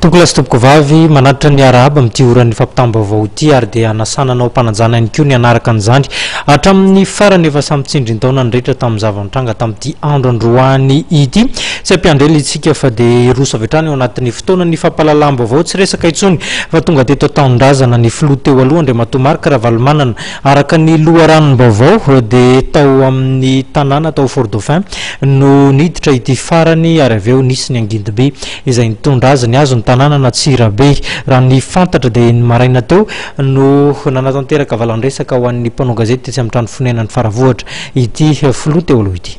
Tompokolahy sy tompokovavy, manatitra ny arahaba amin'ity oran'ny fampitam-baovao ity ary dia hanasana anao am-panajana ihany koa ny hanaraka an'izany hatramin'ny farany. Efa samy tsindrin-taona ny rehetra tamin'ny zava-nitranga tamin'ity andro androany ity. Tsy hampiandry ela isika fa dia hiroso avy hatrany ao anatin'ny fotoanan'ny fampahalalam-baovao. Tsy resaka intsony fa tonga teto an-tanindrazana ny filoha teo aloha Andriamatoa Marc Ravalomanana. Araka ny loharanom-baovao dia tao amin'ny tanàna tao Fort Dauphin no niditra ity farany ary avy eo nisy ny angidim-by izay nitondra azy nihazo ny tanànan'Antsirabe. Raha ny fantatra dia ny maraina teo no nanatanteraka valan-dresaka ho an'ny mpanao gazety tetsy amin'ny trano fonenan'i Faravohitra ity filoha teo aloha ity.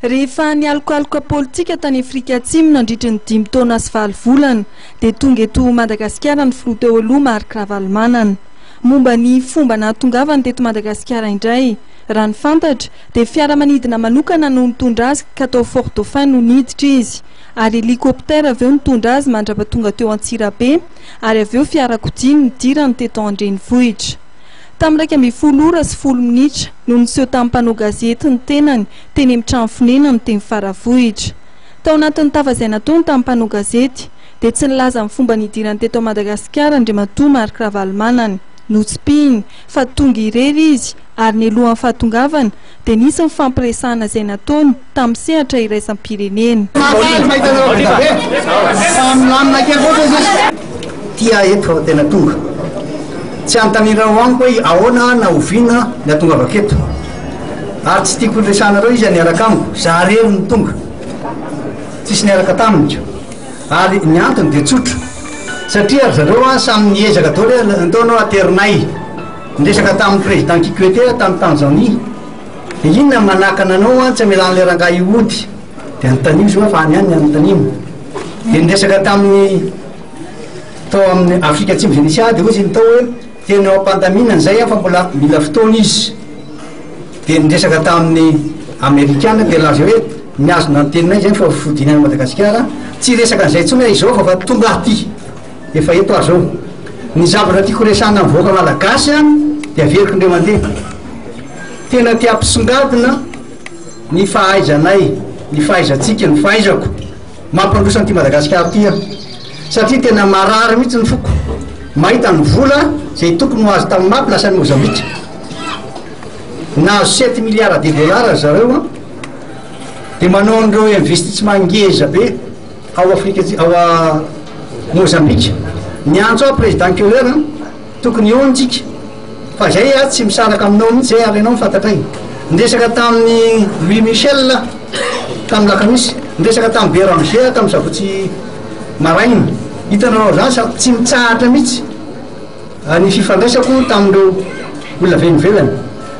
Rehefa nialokaloka politika tany Afrika Atsimo nandritry ny dimy taona sy valo volana dia tonga eto Madagasikara ny filoha teo aloha Marc Ravalomanana. Momba ny fomba nahatongavany teto Madagasikara indray, raha ny fantatra, dia fiaramanidina manokana no nitondra azy ka tao Fort Dauphin no niditra izy, ary hélicoptère avy eo nitondra azy mandrapatonga teo Antsirabe, ary avy eo fiarakodia nidirany teto an-drenivohitra. Tamin'ny 11 ora sy folo minitra no niseho tamin'ny mpanao gazety ny tenany teny amin'ny trano fonenany teny Faravohitra. Tao anatin'ny tafa izay nataony tamin'ny mpanao gazety, dia tsy nilaza ny fomba nidirany teto Madagasikara Andriamatoa Marc Ravalomanana. Notsipihiny fa tonga irery izy ary nialohan'ny fahatongavana dia nisy ny fampiresahana izay nataony tamin'ny sehatra iraisam-pirenena. Mahafaly mahita anareo be dia be fa milamina kely fotsiny sisa. Tia eto fa tena tonga. Tsy anontanianareo amiko hoe ahoana na oviana ny hatongavako eto. Ary tsy tiako horesahanareo iza niaraka amiko. Za rery no tonga. Tsisy niaraka tamiko. Ary ny antony dia tsotra. Satria ry zareo samy niezaka daholo hoe ndao anao aterinay. Niresaka tamin'ny président Kikwete aho tany Tanzanie. Dia inona no manakana anao tsy hamela an'ilay rangahy hody? Dia anontanio izy hoa fa any ihany ny anontaniana. Dia niresaka tamin'ny tao amin'ny Afrika Atsimo izay nisy ahy dia hoy izy ny tao hoe tena eo am-pandaminana izay fa mbola mila fotoana izy. Dia niresaka tamin'ny Amerikana dia nilaza hoe mihazona ny teninay izay fa fodiana any Madagasikara. Tsy hiresaka an'izay intsony aho izao fa fa tonga aty. Efa eto aho izao. Ny zavatra tiako resahina amin'ny vahoaka malagasy dia averiko indray mandeha. Tena te hampisongadina ny fahaizanay, ny fahaizantsika, ny fahaizako mampandroso an'ity Madagasikara ity aho. Satria tena marary mihitsy ny foko mahita ny vola izay tokony ho azo tamin'ny map lasa any Mozambique. Nahazo sept milliards de dollars ry zareo an, dia manao an'ireo investissement ngeza be ao Afrika ao Mozambique. Niantso ahy président Köhler an, tokony hihaona tsika fa zay aho tsy misaraka aminao mihitsy zay ary ianao no fantatray. Niresaka tamin'i Louis Michel aho tamin'ny lakamisy, niresaka tamin'i Béranger aho tamin'ny sabotsy maraina. Hitanareo zany sa tsy mitsahatra mihitsy ny fifandraisako tamin'ireo olona avy any ivelany.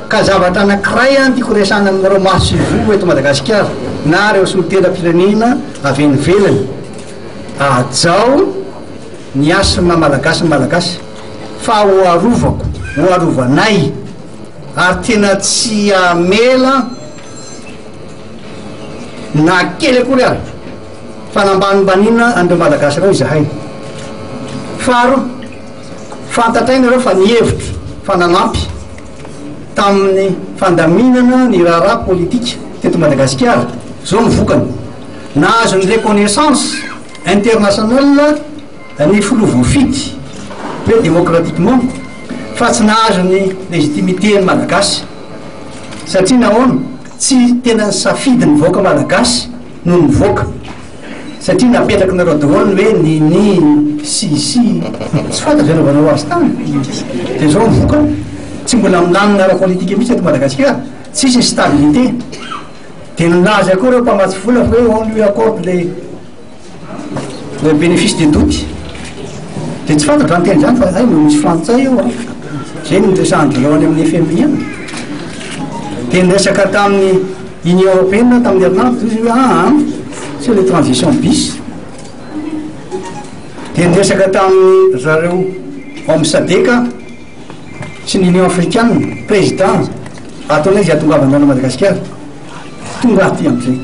Ka zavatra anankiray an tiako resahana aminareo maso ivoho eto Madagasikara na ireo solontenam-pirenena avy any ivelany, hajao ny hasina malagasy ny malagasy fa ho arovako, ho arovanay ary tena tsy hamela na kely akory ary fanambanimbaniana an'ireo malagasy ireo izahay. Faharoa, fantatray nareo fa nihevitra fa nanampy tamin'ny fandaminana ny raharaha politika teto Madagasikara, zao ny vokany, nahazo ny reconnaissance internationale ny filoha voafidy hoe démocratiquement fa tsy nahazo ny légitimité ny malagasy satria nahoana? Tsy tena nisafidy ny vahoaka malagasy no nivoaka satria napetrakinareo daholo ny hoe nini sy sy tsy fantatra izay nanaovanareo azy tany dia izao ny vokany tsy mbola milamina ara-politika mihitsy eto Madagasikara, tsisy ny stabilité dia nilaza koa ireo mpamatsy vola fa hoe on lui accorde les Le bénéfice de doute dia tsy fantatra zany teny zany fa hay mba misy frantsay eo an! Zay no niresahan-dry zareo any amin'ny FMI any. Dia niresaka tamin'ny Union Européenne tamin'ny herinandro dia izy hoe aa c'est le transition bis. Dia niresaka tamin'ny zareo ao amin'ny SADC sy ny Union Africaine, président ataonay izay hahatongavana any Madagasikara. Tonga aty amizay.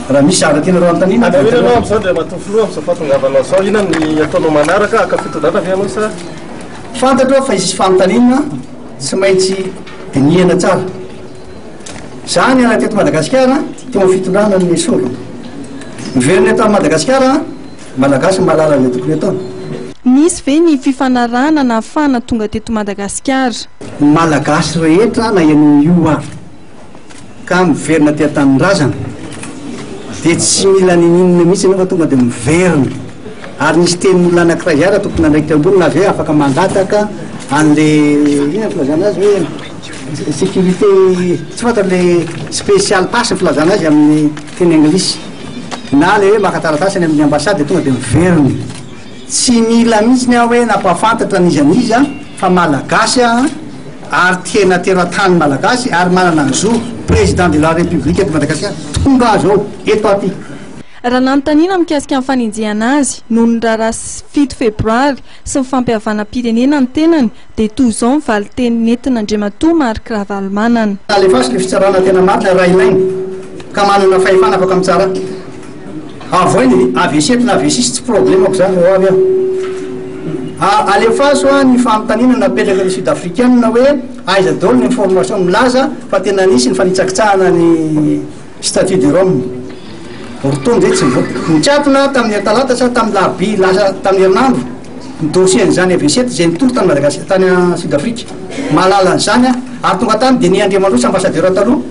Raha misy zavatra tianareo anontaniana dia Anao inona amin'izao Andriamatoa Filoha amin'izao fahatongavanao izao? Inona ny ataonao manaraka? Haka fitondrana ve ianao sa? Fantatro fa hisy fanontaniana tsy maintsy dinihana tsara. Za niala teto Madagasikara teo amin'ny fitondrana ny nesorina. Niverina eto Madagasikara. Malagasy mahalala izay tokony ataony. Nisy ve ny fifanarahana nahafahana tonga teto Madagasikara? Ny Malagasy rehetra na ianao io ary ka miverina aty an-tanindrazana dia tsy mila ninininona mihitsy ianao fa tonga dia miverina. Ary nisy tenin'olona anankiray izay ary tompon'andraikitra ambony na hoe afaka mangataka an'le inona ny filazana azy hoe sécurité tsy fantatra le special pass ny filazana azy amin'ny teny anglisy na le hoe maka taratasy any amin'ny ambassade dia tonga dia miverina. Tsy mila mihitsy aho hoe nampahafantatra an'iza n'iza fa Malagasy aho ary tena teratany Malagasy ary manana ny zo Président de la République eto Madagasikara tonga aho zao eto aho ty. Raha nanontaniana mikasika ny fanenjehana azy noho ny raharaha 7 febroary sy ny fampihavanam-pirenena ny tenany dia toy izao ny valinteny nentin'Andriamatoa Marc Ravalomanana. Alefaso ny fitsarana tena marina raha ilaina ka manana fahefana afaka mitsara. Avoay ny AV7 na AV6 tsy problemako zany ho avy aho. Alefaso ny fanontaniana napetraka ny sud africaine hoe aiza daholo ny information milaza fa tena nisy ny fanitsakitsahana ny statut de Rome. Roa taona izay tsy nivoaka. Nikatona tamin'ny talata sa tamin'ny larobia lasa tamin'ny herinandro ny dossier an'izany AV7 izay nitory tany Madagascar tany Sud Afrique. Mahalala an'izany aho ary tonga tany Denis Andriamandroso ambassadeur taloha.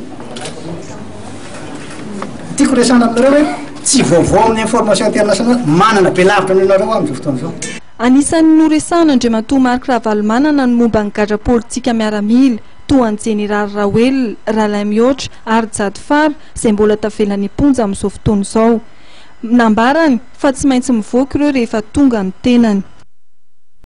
Tiako resahana aminareo hoe tsy vaovao amin'ny information internationale, manana be lavitra noho nareo aho amin'izao fotoana izao. Anisan'ny noresahan'Andriamatoa Marc Ravalomanana ny momba ny gadra politika miaramila, toa an'i Jeneraly Raoelina, Ralaimihoatra ary Jadifara izay mbola tavela any am-ponja amin'izao fotoana izao. Nambarany fa tsy maintsy mivoaka ireo rehefa tonga ny tenany.